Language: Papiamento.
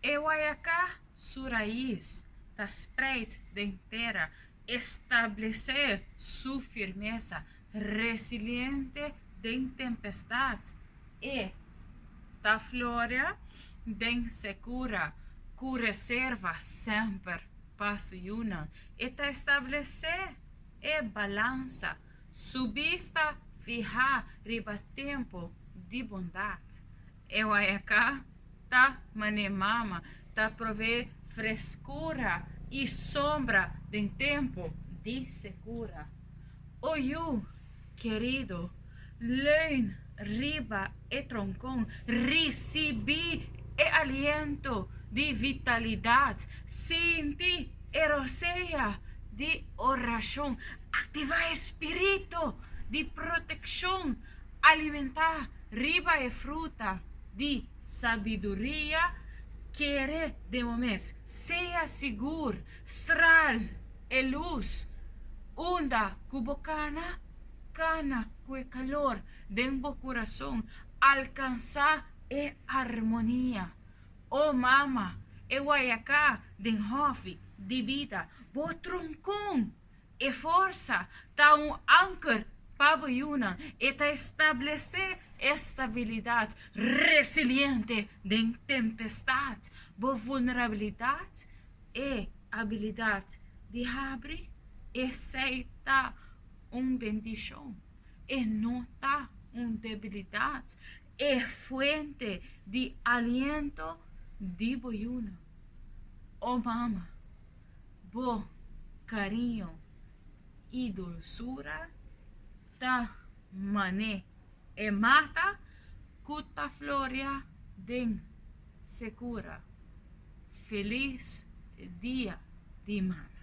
E wayaká su rais ta spreid den tera, establesé su firmesa, resiliente den tempestat. E ta floria den sekura, ku reserva semper pa su yunan. E ta establesé e balansa, su bista fihá riba tempu di bondat. E wayaká ta man'é mama ta proveé freskura i sombra den tempu di sekura. O yu kerido, leun riba e tronkon, risibí e aliento di vitalidat, sinti e rosea di orashon, aktivá e spiritu di protekshon, alimentá riba e fruta di sabiduria, kere den bo mes, sea sigur, stral e lus unda ku bo kana, kana ku e kalor den bo kurason, alkansá e armonia. O mama, e wayaká den hòfi di bida, bo tronkon E forsa ta un anker pa bo yunan, e ta establesé estabilidat resiliente den tempestat. Bo vulnerabilidat, e abilidat di habri, esei ta un bendishon, e no ta un debilidat, e fuente di aliento di bo yunan. O mama! Bo cariño y dulzura ta mane e mata cu ta floria den secura. Feliz Dia di Mama.